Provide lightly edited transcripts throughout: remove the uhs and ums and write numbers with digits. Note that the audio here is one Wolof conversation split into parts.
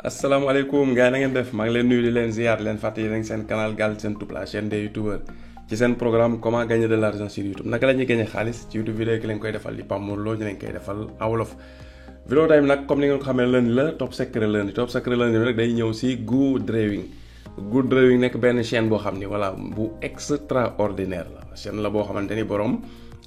asalaamaaleykum gars yi na ngeen def maa ngi leen nuyu di leen ziar leen fàttali yéen a ngi seen canal Galsen Tube la chaîne des youtubeurs ci seen programme comment gagner de l'argent sur YouTube naka la ñuy gagner xaalis ci YouTube vidéo ki leen koy defal di Pape Mor Lo ñu leen koy defal en wolof. vidéo tey nag comme ni ngeen ko xamee lundi la top secret lundi bi nag day ñëw si Good Drawing nekk benn chaîne boo xam ni voilà bu extraordinaire la chaîne la boo xamante ni borom.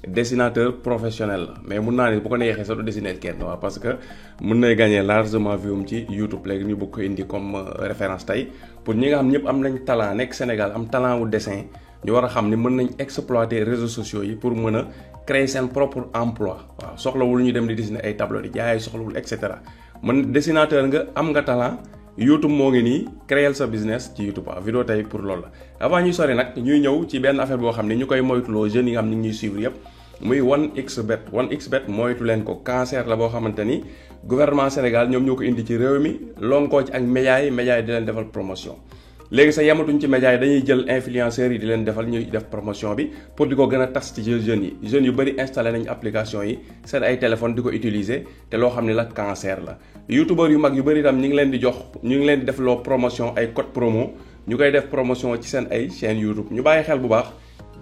Dessinateur professionnel la mais mun naa ni bu ko neexee sax du dessiner kenn waaw parce que mun nay gagner largement vue ci YouTube léegi ñu bëgg ko indi comme référence tey pour ñi nga xam ñëpp am nañ talent nekk Sénégal am talent wu dessin ñu war a xam ni mën nañ exploiter réseaux sociaux yi pour mën a créer seen propre emploi waaw soxlawul ñu dem di dessiner ay tableau di jaay soxlawul et cetera man dessinateur nga am nga talent YouTube moo ngi nii créer sa business ci YouTube waaw vidéo tey pour loolu la avant ñuy sori nag ñuy ñëw ci benn affaire boo xam ne ñu koy moytuloo jeunes yi nga xam ni ñuy suivre yëpp muy 1xBet moytu leen ko cancer la boo xamante ni gouvernement Sénégal ñoom ñoo ko indi ci réew mi lonkoo ci ak médias yi di leen defal promotion léegi sax yamatuñ ci médias yi dañuy jël influenceurs yi di leen defal ñuy def promotion bi pour di ko gën a tas ci jeunes yu bëri installé nañ application yi seen ay téléphone di ko utiliser te loo xam ne la cancer la youtubeurs yu mag yu bëri itam ñu ngi leen di def loo promotion ay code promo ñu koy def promotion ci seen ay chaîne YouTube ñu bàyyi xel bu baax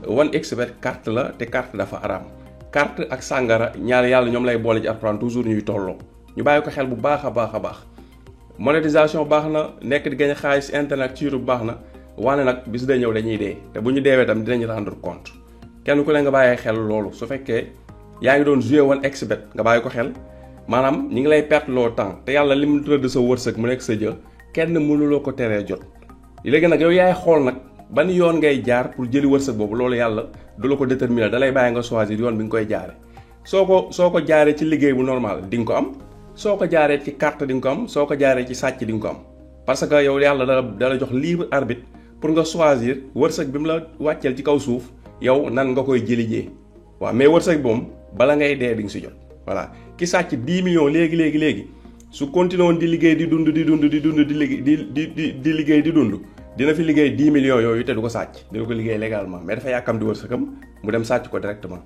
1xBet carte la te carte dafa araam carte ak sàngara ñaar yàlla ñoom lay boole ci Alxuraan toujours ñuy tolloo ñu bàyyi ko xel bu baax a baax monétisation baax na nekk di gañ xaalis internet ci YouTube baax na waane nag bis day ñëw dañuy dee te bu ñu deewee tam dinañ rendre compte kenn ku ne nga bàyyee xel loolu su fekkee yaa ngi doon jouer 1xBet nga bàyyi ko xel maanaam ñi ngi lay perte loo temps te yàlla li mu tëdd sa wërsëg mu nekk sa jë kenn mënuloo ko teree jot léegi nag yow yaay xool nag ban yoon ngay jaar pour jëli wërsëg boobu loolu yàlla du la ko déterminer da lay bàyyi nga choisir yoon bi nga koy jaare soo ko jaaree ci liggéey bu normal di nga ko am soo ko jaaree ci carte di nga ko am soo ko jaaree ci sàcc di nga ko am parce que yow yàlla dala jox libre arbitre pour nga choisir wërsëg bi mu la wàcceel ci kaw suuf yow nan nga koy jëlijee waaw mais wërsëg boom bala ngay dee di nga si jot voilà ki sàcc 10 millions léegi su continué woon di liggéey di liggéey di dund dina fi liggéey 10 millions yooyu te du ko sàcc dina ko liggéey légalement mais dafa yàkkam di wërsëgam mu dem sàcc ko directement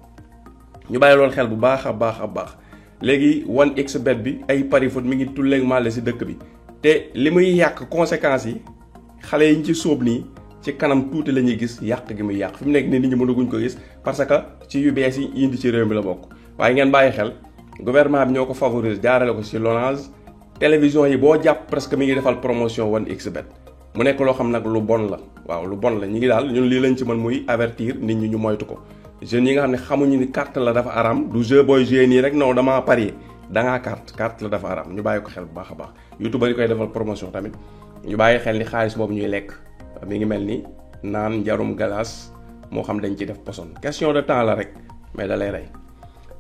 ñu bàyyi loolu xel bu baax a baax léegi 1xBet bi ay pari foot mi ngi tulleeg màlle si dëkk bi te li muy yàq conséquences yi xale yi ñu ci sóob nii ci kanam tuuti la ñuy gis yàq gi muy yàq fi mu nekk nii nit ñi mënaguñ ko gis parce que ci yu bees yi indi ci réew mi la bokk waaye ngeen bàyyi xel gouvernement bi ñoo ko favorise jaarale ko ci Lonase télévision yi boo jàpp presque mi ngi defal promotion 1xBet mu nekk loo xam nag lu bon la waaw lu bon la ñi ngi daal ñun lii lañ ci mën muy avertir nit ñi ñu moytu ko jeunes yi nga xam ne xamuñu ni carte la dafa aram du jeu booy jouer nii rek non damaa parier dangaa carte la dafa aram ñu bàyyi ko xel bu baax a baax youtubeur yi koy defal promotion tamit ñu bàyyi xel ni xaalis boobu ñuy lekk mi ngi mel ni naan njarum glace moo xam dañ ci def poson question de temps la rek mais da lay rey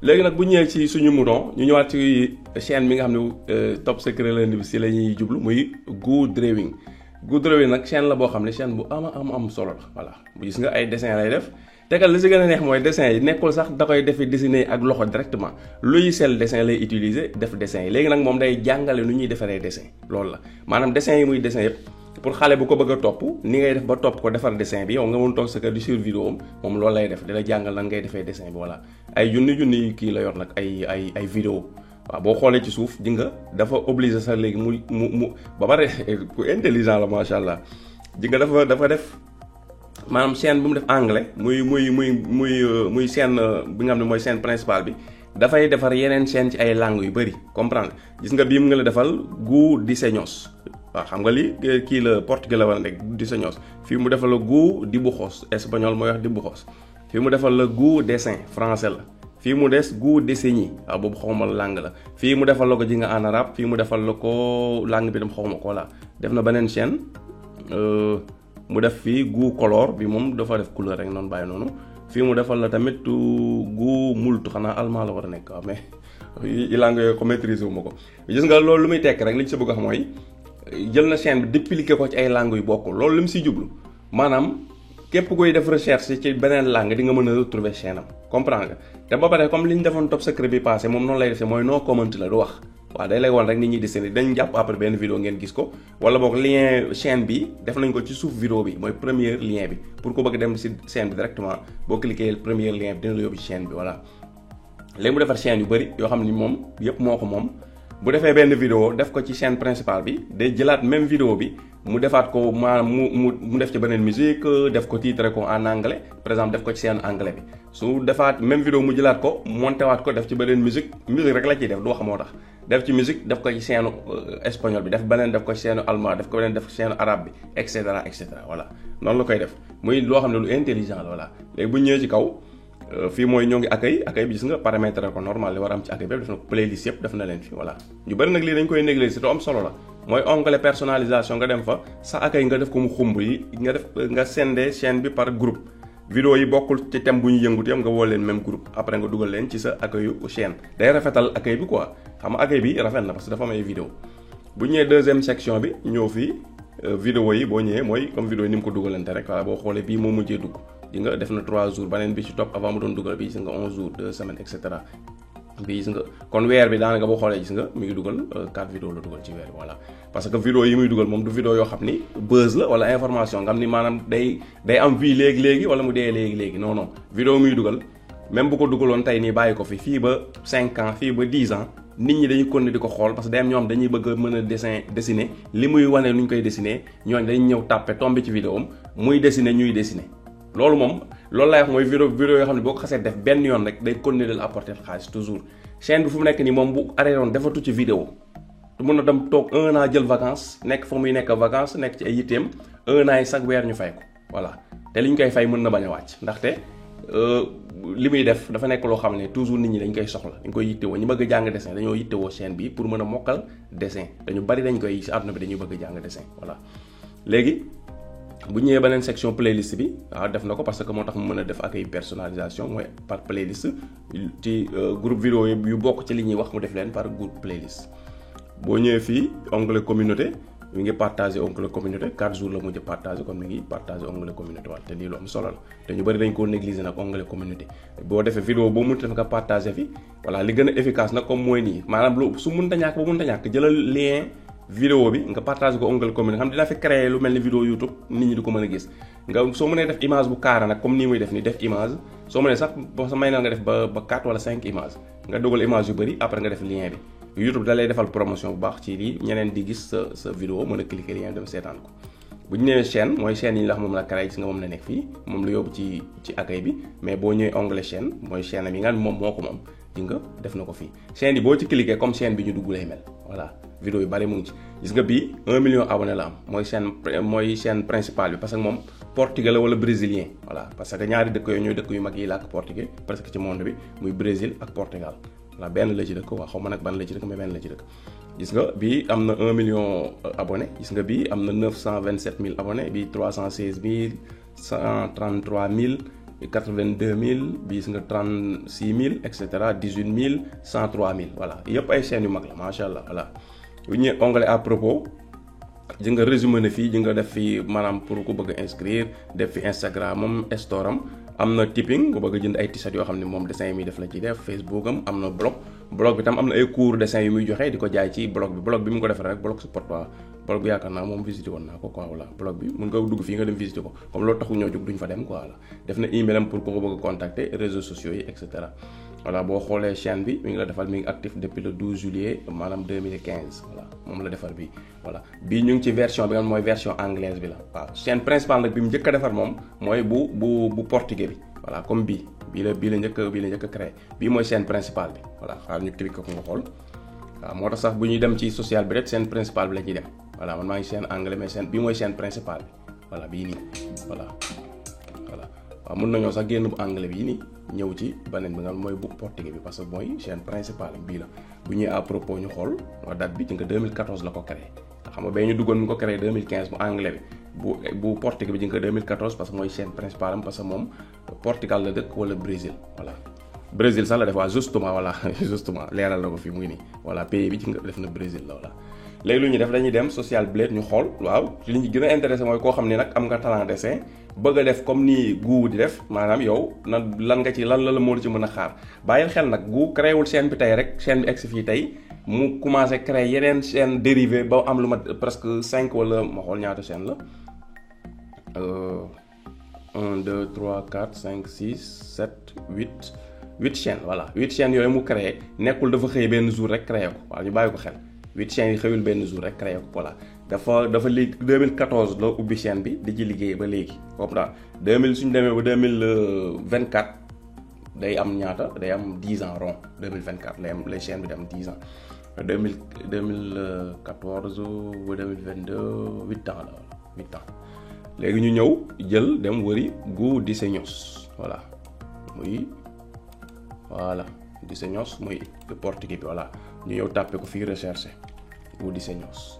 léegi nag bu ñëwee ci suñu mouton ñu ñëwaat ci chaîne bi nga xam ne top secret lundi bi si la ñuy jublu muy Good Drawing nag chaîne la boo xam ne chaîne bu am solo la voilà bu gis nga ay dessin lay def tegal li si gën a neex mooy dessin yi nekkul sax da koy defi dessiner ak loxo directement logiciel dessin lay utiliser def dessin yi léegi nag moom day jàngale nu ñuy defaree dessin loolu la maanaam dessin yi muy dessin yëpp pour xale bu ko bëgg a topp ni ngay def ba topp ko defar dessin bi yow nga mën toog sa kër di sur vidéo am moom loolu lay def di la jàngal nan ngay defee dessin bi voilà ay junni kii la yor nag ay vidéo waaw boo xoolee ci suuf di nga dafa obligé sax léegi mu ba pare ku intelligent la macha allah di nga dafa def maanaam chaîne bu mu def anglais muy chaîne bi nga xam ne mooy chaîne principale bi dafay defar yeneen chaîne ci ay langues yu bëri comprendre gis nga bii mu nga la defal Good Diseños waaw xam nga li kii la portugais la wala nekk Diseños fii mu defal la Good Dibujos espagnol mooy wax Dibujos fii mu defal la Good Dessin français la fii mu des Good Diseñi waaw boobu xawma langue la fii mu defal la ko ji nga en arabe fii mu defal la ko langue bi dem xawma ko la def na beneen chaîne mu def fii Good Color bi moom dafa def couleur rek noonu bàyyi noonu fii mu defal la tamit Good Multu xanaa allemand la war a nekk waaw mais langue yooyu ko maîtriser wu ma ko gis nga loolu lu muy tekk rek li ci sa bëgg a xam mooy jël na chaîne bi dupliquer ko ci ay langues yu bokkul loolu li mu siy jublu maanaam képp koy def recherche ci beneen langue di nga mën a retrouver chaîne am comprendre nga te ba pare comme li ñu defoon top secret bi passé moom noonu lay defee mooy no comment la du wax waaw day lay woon rek nit ñi di seen dañ jàpp après benn vidéo ngeen gis ko wala boog lien chaîne bi def nañ ko ci suuf vidéo bi mooy premier lien bi pour ko bëgg dem ci chaîne bi directement boo cliquer premier lien bi dina la yóbbu ci chaîne bi voilà léegi mu defar chaîne yu bëri yoo xam ni moom yëpp moo ko moom bu defee benn vidéo def ko ci chaîne principale bi day jëlaat même vidéo bi mu defaat ko maanaam mu def ci beneen musique def ko titre ko en anglais par exemple def ko ci chaîne anglais bi su defaat même vidéo mu jëlaat ko monté waat ko def ci beneen musique rek la ciy def du wax moo tax def ci musique def ko ci chaîne espagnol bi def beneen def ko ci chaîne allemand def ko beneen def ci chaîne arabe bi et cetera voilà noonu la koy def muy loo xam ne lu intelligent la voilà léegi bu ñëwee ci kaw fii mooy ñoo ngi accueil bi gis nga paramètre ko normal li war a am ci accueil bi def na ko playlist yëpp def na leen fi voilà ñu bëri nag lii dañ koy négliger te am solo la mooy onglet personnalisation nga dem fa sa accueil nga def ko mu xumb yi nga sende chaîne bi par groupe vidéo yi bokkul ci thème bu ñu yëngut yam nga woo leen même groupe après nga dugal leen ci sa accueil chaîne day rafetal accueil bi quoi xam nga accueil bi rafet na parce que dafa am ay vidéo bu ñëwee deuxième section bi ñëw fii vidéo yi boo ñëwee mooy comme vidéo yi ni mu ko dugalante rek voilà boo xoolee bii moo mujjee dugg di nga def na 3 jours beneen bi ci topp avant mu doon dugal bi gis nga 11 jours 2 semaines et cetera bi gis nga kon weer bi daanaka boo xoolee gis nga mi ngi dugal 4 vidéos la dugal ci weer bi voilà parce que vidéo yi muy dugal moom du vidéo yoo xam ni buzz la wala information nga xam ni maanaam day am vie léegi wala mu dee léegi non vidéo muy dugal même bu ko dugaloon tey nii bàyyi ko fii ba 5 ans fii ba 10 ans nit ñi dañuy continuer di ko xool parce que day am ñoom dañuy bëgg a mën a dessiner li muy wane nu ñu koy dessiner ñooñu dañuy ñëw tàppe tombé ci vidéo am muy dessiner ñuy dessiner loolu moom loolu laay wax mooy vidéo yoo xam ne boo ko xasee def benn yoon rek day continuer di la apporter xaalis toujours chaîne bi fu mu nekk nii moom bu arrêté woon defatu ci vidéo te mën na dem toog 1 an jël vacances nekk fa muy nekk vacances nekk ci ay yitteem 1 an yi chaque weer ñu fay ko voilà te li ñu koy fay mën na bañ a wàcc ndaxte li muy def dafa nekk loo xam ne toujours nit ñi dañ koy soxla dañ koy yittewoo ñu bëgg a jàng dessin dañoo yittewoo chaîne bi pour mën a mokkal dessin dañu bari dañ koy si àdduna bi dañuy bëgg a jàng dessin voilà léegi bu ñëwee beneen section playlist bi waaw def na ko parce que moo tax mu mën a def accueil personnalisation mooy par playlist ci groupe vidéo yu bokk ci li ñuy wax mu def leen par groupe playlist boo ñëwee fii onglet communauté mi ngi partagé onglet communauté 4 jours la mujj partagé kon mi ngi partagé onglet communauté wala te lii lu am solo la te ñu bëri dañ koo négliger nag onglet communauté boo defee vidéo boo mënut def nga partagé fi voilà li gën a efficace nag comme mooy nii maanaam lu su mënta ñàkk ba mënta ñàkk jëlal lien vidéo bi nga partagé ko onglet communauté xam dina fi créer lu mel ni vidéo YouTube nit ñi di ko mën a gis nga soo mënee def image bu carré nag comme nii muy def ni def image soo mënee sax boo sa may na nga def ba 4 wala 5 image nga dugal image yu bëri après nga def lien bi YouTube da lay defal promotion bu baax ci lii ñeneen di gis sa vidéo mën a cliquer lien dem seetaan ko bu ñu ñëwee chaîne mooy chaîne yi ñu la wax moom la créé gis nga moom la nekk fii moom la yóbbu ci accueil bi mais boo ñëwee onglet chaîne mooy chaîne bi nga moom moo ko moom di nga def na ko fii chaîne yi boo ci cliquer comme chaîne bi ñu dugg lay mel voilà vidéo yu bari mu ngi ci gis nga bii 1 million abonné la am mooy chaîne principale bi parce que moom portugais la wala brésilien voilà parce que ñaari dëkk yooyu ñooy dëkk yu mag yi làkk portugais presque ci monde bi muy Brésil ak Portugal voilà benn la ci dëkk waa xaw ma nag ban la ci dëkk mais benn la ci dëkk gis nga bii am na 1 million abonné gis nga bii am na 927 000 abonnés bii 316 000 133 000 82 000 bii gis nga 36 000 et cetera 18 000 103 000 voilà yëpp ay chaînes yu mag la macha allah voilà. bu ñu ñëwee onglet à propos ji nga résumé na fii ji nga def fi maanaam pour ku bëgg a inscrire def fi Instagram store am na tipping ku bëgg a jënd ay t-shirt yoo xam ne moom dessin yi muy def la ci def Facebook am na blog bi tam am na ay cours dessin yu muy joxe di ko jaay ci blog bi mu ko defee rek blog support waa blog bi yaakaar naa moom visité woon naa ko quoi voilà blog bi mun nga dugg fii nga dem visité ko comme loolu taxul ñoo jóg duñ fa dem quoi voilà def na email am pour ku ko bëgg a contacter réseaux sociaux yi et cetera voilà boo xoolee chaîne bi mi ngi la defal mi ngi actif depuis le 12 juillet maanaam 2015 voilà moom la defar bii voilà bii ñu ngi ci version bi nga mooy version anglaise bi la waaw chaîne principale nag bi mu njëkk a defar moom mooy bu portugais bi voilà comme bii la njëkk a créé bii mooy chaîne principale bi voilà xaar ñu cliquer ko nga xool waaw moo tax sax bu ñuy dem ci social bi rek chaîne principale bi la ñuy dem voilà man maa ngi chaîne anglais mais chaîne bii mooy chaîne principale bi voilà bii nii voilà waaw mën nañoo sax génn bu anglais bii nii ñëw ci beneen bi nga mooy bu portugais bi parce que mooy chaîne principale bii la bu ñuy à propos ñu xool date bi ci nga 2014 la ko créé xam nga ba ñu duggoon ñu ko créé 2015 bu anglais bi bu portugais bi ci nga 2014 parce que mooy chaîne principale am parce que moom Portugal la dëkk wala Brésil voilà Brésil sax la def waa justement voilà justement leeral na ko fii muy nii voilà pays bi ci nga def na Brésil la voilà léegi lu ñuy def dañuy dem social blade ñu xool waaw li ñu gën a intéressé mooy koo xam ne nag am nga talent dessin bëgg a def comme ni Guu di def maanaam yow lan la moo ci mën a xaar bàyyil xel nag Guu créé wul chaîne bi tey rek chaîne bi egsi fii tey mu commencé créé yeneen chaîne dérivé ba am lu mat presque 5 wala ma xool ñaata chaîne la 1 2 3 4 5 6 7 8 8 chaînes voilà 8 chaînes yooyu mu créé nekkul dafa xëy benn jour rek créé ko waaw ñu bàyyi ko xel 8 chaînes yi xëyul benn jour rek créé ko voilà dafa léegi 2014 la ubbi chaîne bi di ci liggéey ba léegi comprendre 2000 suñu demee ba 2024 day am ñaata day am 10 ans rond 2024 lay am lay chaîne bi di am 10 ans 2014 ba 2022 8 ans la 8 ans léegi ñu ñëw jël dem wëri Gu Diseños voilà Diseños muy portugais bi voilà ñu ñëw tàppe ko fii recherche Gu Diseños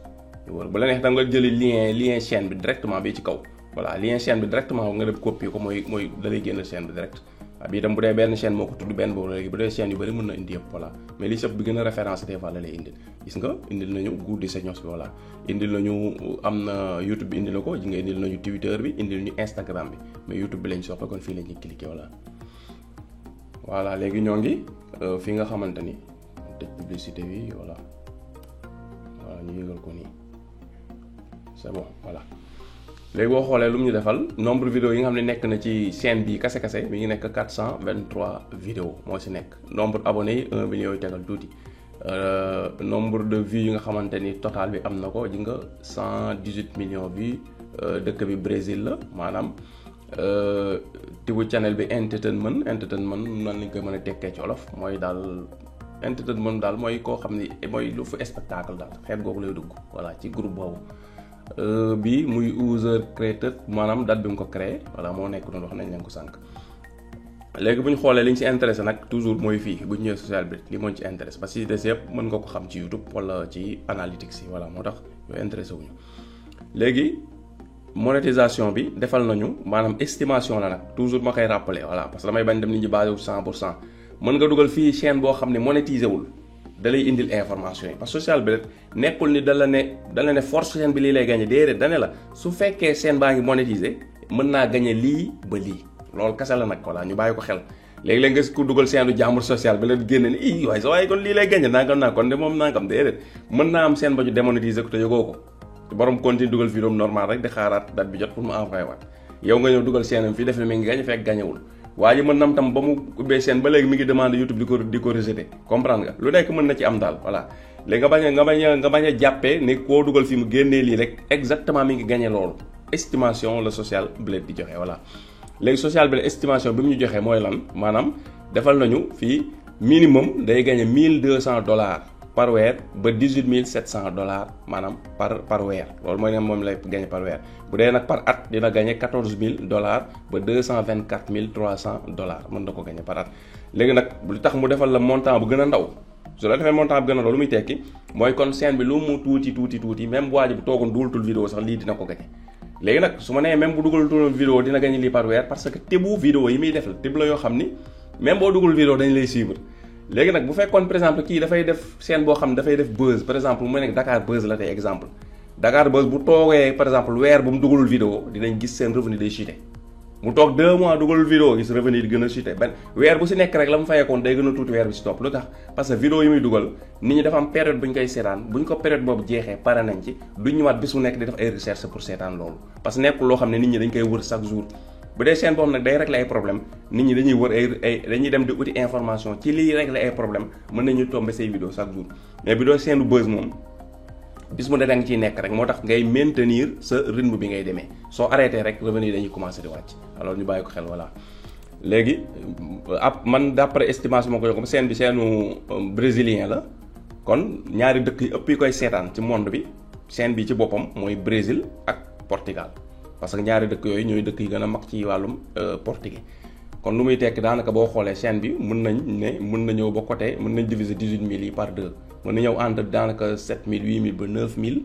wër bu la neex da nga jëli lien chaîne bi directement bi ci kaw voilà lien chaîne bi directement nga def copier ko mooy da lay génn chaîne bi direct waaw bii itam bu dee benn chaîne moo ko tudd benn boobu léegi bu dee chaîne yu bëri mën na indi yëpp voilà mais li sëpp bi gën a référence des fois la lay indil gis nga indil nañu Gu Diseños bi voilà indil nañu am na YouTube bi indil na ko ji nga indil nañu Twitter bi indil ñu Instagram bi mais YouTube bi lañ soxla kon fii la ñuy cliquer voilà léegi ñoo ngi fi nga xamante ni tëj publicité bi voilà ñu yëgal ko nii c'est bon voilà léegi boo xoolee lu mu ñu defal nombre vidéo yi nga xam ne nekk na ci chaîne bi kase mi ngi nekk 423 vidéo moo ci nekk nombre abonné yi 1 million yu tegal tuuti nombre de vues yi nga xamante ni total bi am na ko ji nga 118 millions vues dëkk bi Brésil la maanaam tibu channel bi entertainment nan lañ koy mën a tekkee ci olof mooy daal entertainment daal mooy koo xam ni mooy lu fu spectacle daal xeet googu lay dugg voilà ci groupe boobu bi muy user created maanaam date bi mu ko créé voilà moo nekk noonu wax nañ leen ko sànq léegi bu ñu xoolee li ñu ci intéressé nag toujours mooy fii bu ñu ñëwee social bi li moo ci intéressé parce que des yëpp mën nga ko xam ci YouTube wala ci analytics yi voilà moo tax yooyu intéressé wuñu léegi monétisation bi defal nañu maanaam estimation la nag toujours ma koy rappeler voilà parce que damay bañ dem nit ñi basé wu 100% mën nga dugal fii chaîne boo xam ne monétisé wul da lay indil information yi parce que social bi rek nekkul ni da la ne force chaîne bi lii lay gagné déedéet dane la su fekkee chaîne baa ngi monétisé mën naa gagné lii ba lii loolu kese la nag voilà ñu bàyyi ko xel léegi-léeg nga ku dugal chaîne du jàmbur social bi la génne ni i waaye sa waaye kon lii lay gagné nangam naa kon de moom nangam déedéet mën naa am chaîne ba ñu démonétisé ko te yëgoo ko borom continue dugal vidéo normal rek di xaaraat date bi jot pour mu envoyé waat yow nga ñëw dugal chaîne am fii def ne mi ngi gagné fekk gagnéwul waa ji mën nam tam ba mu ubbee chaîne ba léegi mi ngi demande YouTube di ko rejeté comprendre nga lu nekk mën na ci am daal voilà léegi nga bañ a jàppee ne koo dugal fii mu génnee lii rek exactement mi ngi gagné loolu estimation la social blade di joxe voilà léegi social blade estimation bi mu ñu joxee mooy lan maanaam defal nañu fii minimum day gagné $1200 par weer ba $18700 maanaam par weer loolu mooy ne moom lay gagné par weer bu dee nag par at dina gagné $14000 ba $224300 mën na ko gagné par at léegi nag lu tax mu defal la montant bu gën a ndaw su la defee montant bu gën a ndaw lu muy tekki mooy kon chaîne bi lu mu tuuti même waa ji bu toogoon dugaltul vidéo sax lii dina ko gagné léegi nag su ma nee même bu dugaltul vidéo dina gagné lii par weer parce que tibu vidéo yi muy def la tib la yoo xam ni même boo dugal vidéo dañ lay suivre léegi nag bu fekkoon par exemple kii dafay def chaîne boo xam ne dafay def buzz par exemple mu nekk Dakar Buzz la tey exemple Dakar Buzz bu toogee par exemple weer bu mu dugalul vidéo dinañ gis seen revenu day chuté mu toog 2 mois dugalul vidéo gis revenu di gën a chuté benn weer bu si nekk rek la mu fayeekoon day gën a tuuti weer bi si topp lu tax parce que vidéo yi muy dugal nit ñi dafa am période bu ñu koy seetaan bu ñu ko période boobu jeexee pare nañ ci duñ ñëwaat bis bu nekk di def ay recherche pour seetaan loolu parce que nekkul loo xam ne nit ñi dañ koy wër chaque jour bu dee chaîne boobu nag day régler ay problème nit ñi dañuy wër ay dañuy dem di uti information ci liy régler ay problème mën nañu tomber say vidéo chaque jour mais bi doo chaîne buzz moom bis mu ne da nga ciy nekk rek moo tax ngay maintenir sa rythme bi ngay demee soo arrêté rek revenu yi dañuy commencer di wàcc alors ñu bàyyi ko xel voilà léegi man d'après estimation moo ko yokk chaîne bi chaîne brésilien la kon ñaari dëkk yi ëpp yi koy seetaan ci monde bi chaîne bi ci boppam mooy Brésil ak Portugal parce que ñaari dëkk yooyu ñooy dëkk yi gën a mag ci wàllum portugais kon lu muy tekki daanaka boo xoolee chaîne bi mën na ñëw ba côté mën nañ diviser 18000 yi par 2 mën na ñëw entre daanaka 7000 8000 ba $9000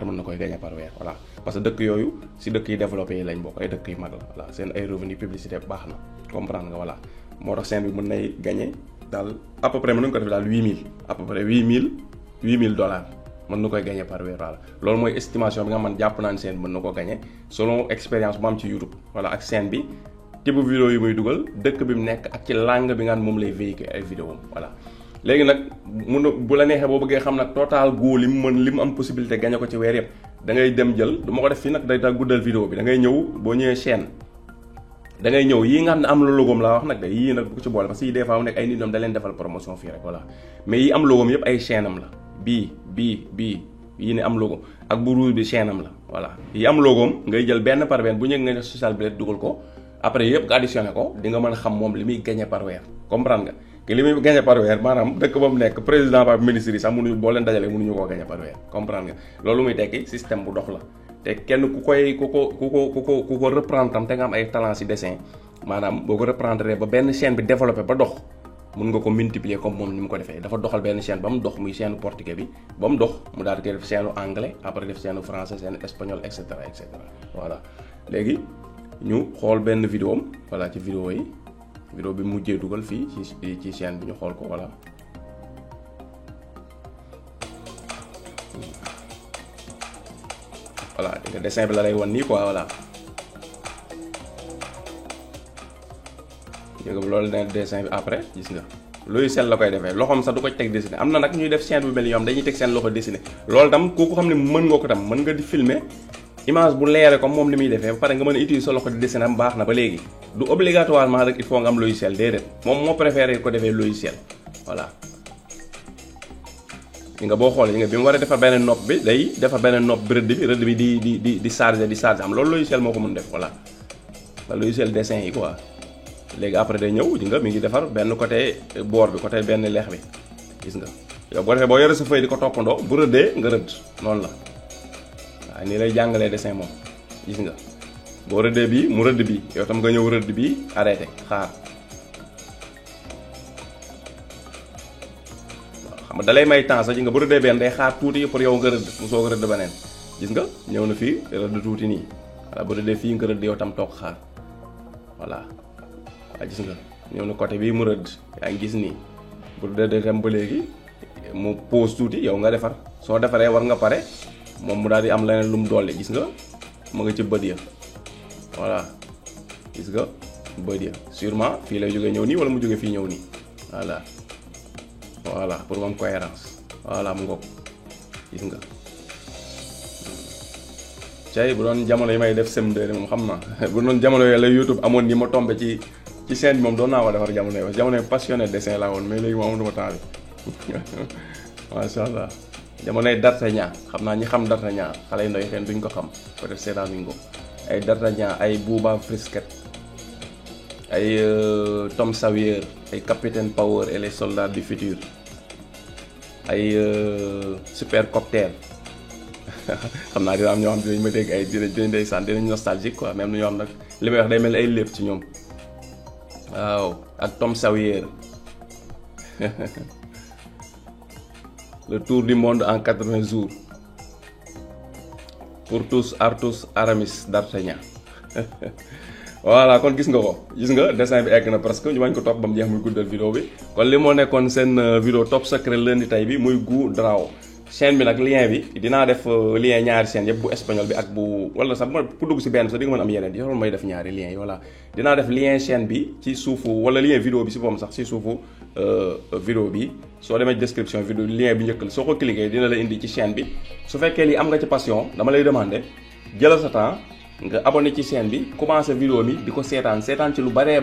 mën na koy gagner par weer voilà parce que dëkk yooyu si dëkk yi développé yi lañ bokk ay dëkk yu mag la voilà seen ay revenu publicité baax na comprendre nga voilà moo tax chaîne bi mën nay gagner daal à peu près mën nañu ko def daal 8000 à peu près $8000 mën na koy gagné par weer voilà loolu mooy estimation bi nga man jàpp naa ne chaîne bi mën na ko gagné selon expérience bu am ci YouTube voilà ak chaîne bi type vidéo yi muy dugal dëkk bi mu nekk ak ci langue bi nga xam moom lay véhiculer ay vidéo voilà léegi nag bu la neexee boo bëggee xam nag total Gu li mu am possibilité gagné ko ci weer yëpp da ngay dem jël du ma ko def fii nag day guddal vidéo bi da ngay ñëw boo ñëwee chaîne da ngay ñëw yii nga xam ne am la logoom laa wax nag de yii nag bu ko ci boole parce que yii des fois mu nekk ay nit ñoom da leen defal promotion fii rek voilà mais yi am logoom yëpp ay chaîne am la bii yii ne am logo ak bu rouge bi chaîne am la voilà yi am logoom ngay jël benn par benn bu ñëw nga def social blade dugal ko après yëpp nga additionné ko di nga mën a xam moom li muy gagné par weer comprendre nga que li muy gagné par weer maanaam dëkk ba mu nekk président ba ministre yi sax mënuñu boo leen dajalee mënuñu koo gagné par weer comprendre nga loolu muy tekki système bu dox la te kenn ku ko reprendre tam te nga am ay talent ci dessin maanaam boo ko reprendre ba benn chaîne bi développé ba dox mun nga ko multiplier comme moom ni mu ko defee dafa doxal benn chaîne ba mu dox muy chaîne portugais bi ba mu dox mu daal di koy def chaîne anglais après def chaîne français chaîne espagnol et cetera voilà léegi ñu xool benn vidéo am voilà ci vidéo yi vidéo bi mujjee dugal fii ci chaîne bi ñu xool ko voilà voilà dégg nga dessin bi la lay wan nii quoi voilà dégg nga loolu ne dessin bi après gis nga logiciel la koy defee loxoom sax du ko teg dessiné am na nag ñuy def chaîne bu mel ni ñoom dañuy teg seen loxo dessiné loolu tam kooku xam ne mën nga ko tam mën nga di filmer image bu leere comme moom li muy defee ba pare nga mën a utiliser sa loxo di dessiné am baax na ba léegi du obligatoirement rek il faut nga am logiciel déedéet moom moo préféré ko defee logiciel voilà li nga boo xoolee nga bi mu war a defar benn nopp bi day defar benn nopp bi rëdd bi di charger am loolu logiciel moo ko mën def voilà logiciel dessin yi quoi léegi après day ñëw di nga mi ngi defar benn côté boor bi côté benn leex bi gis nga yow boo defee boo yore sa feuille di ko toppandoo bu rëddee nga rëdd noonu la waaye nii lay jàngalee dessin moom gis nga boo rëddee bii mu rëdd bii yow tam nga ñëw rëdd bii arrêté xaar waaw xam nga dalay may temps sax gis nga bu rëddee benn day xaar tuuti pour yow nga rëdd mu soog a rëdd beneen gis nga ñëw na fii rëdd tuuti nii voilà bu rëddee fii nga rëdd yow tam toog xaar voilà waaw gis nga ñëw na côté bii mu rëdd yaa ngi gis nii bu rëddee tam ba léegi mu pause tuuti yow nga defar soo defaree war nga pare moom mu daal di am leneen lu mu dolli gis nga mu nga ci bët ya voilà gis nga bët ya sûrement fii lay jógee ñëw nii wala mu jógee fii ñëw nii voilà pour mu am cohérence voilà mu ngoog gis nga cay bu doon jamono yi may def CM2 moom xam naa bu doon jamono yooyu la YouTube amoon ni ma tombé ci scène bi moom doon naa ko defar jamono yi passionné dessin laa woon mais léegi moom amatuma temps bi macha allah jamonoy D'Artagnan xam naa ñi xam D'Artagnan xale yu ndoy xeen duñ ko xam peut-être seetaanuñ ko ay D'Artagnan ay Bouba Frisket ay Tom Sawyer ay Capitaine Power et les soldats du futur ay Super Cocktail xam naa dina am ñoo xam dinañ ma dégg ay dinañ ndeysaan dinañ nostalgique quoi même ñoo xam nag li may wax day mel ni ay lépp ci ñoom waaw ak Tom Sawyer le tour du monde en 80 jours pour tous Artus Aramis D'Artagnan voilà kon gis nga dessin bi egg na presque ñu bañ ko topp ba mu jeex muy guddal vidéo bi kon li moo nekkoon seen vidéo top secret lundi tey bi muy Gu Draw chaîne bi nag lien bi dinaa def lien ñaari chaîne yëpp bu espagnol bi ak bu wala sax pour dugg si benn sax di nga mën am yeneen yow may def ñaari lien yi voilà dinaa def lien chaîne bi ci suufu wala lien vidéo bi si boppam sax si suufu vidéo bi soo demee description vidéo lien bi njëkk la soo ko cliquer dina la indi ci chaîne bi su fekkee lii am nga ci passion dama lay demander jëlal sa temps nga abonné ci chaîne bi commencé vidéo mi di ko seetaan ci lu baree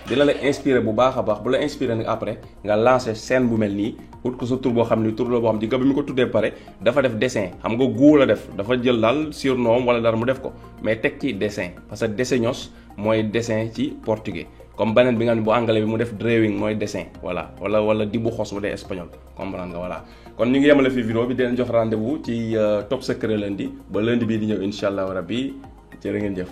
dina la inspiré bu baax a baax bu la inspiré nag après nga lancé chaîne bu mel nii ut ko sa tur boo xam ni tur la boo xam di nga bi mu ko tuddee pare dafa def dessin xam nga Gu la def dafa jël daal surnom wala dara mu def ko mais teg ci dessin parce que desenhos mooy dessin ci portugais comme beneen bi nga xam ne bu anglais bi mu def drawing mooy dessin voilà wala dibujos bu dee espagnol comprendre nga voilà kon ñu ngi yemale fi vidéo bi di leen jox rendez-vous ci top secret lundi ba lundi bii di ñëw incha allah rabbi jërë ngeen jëf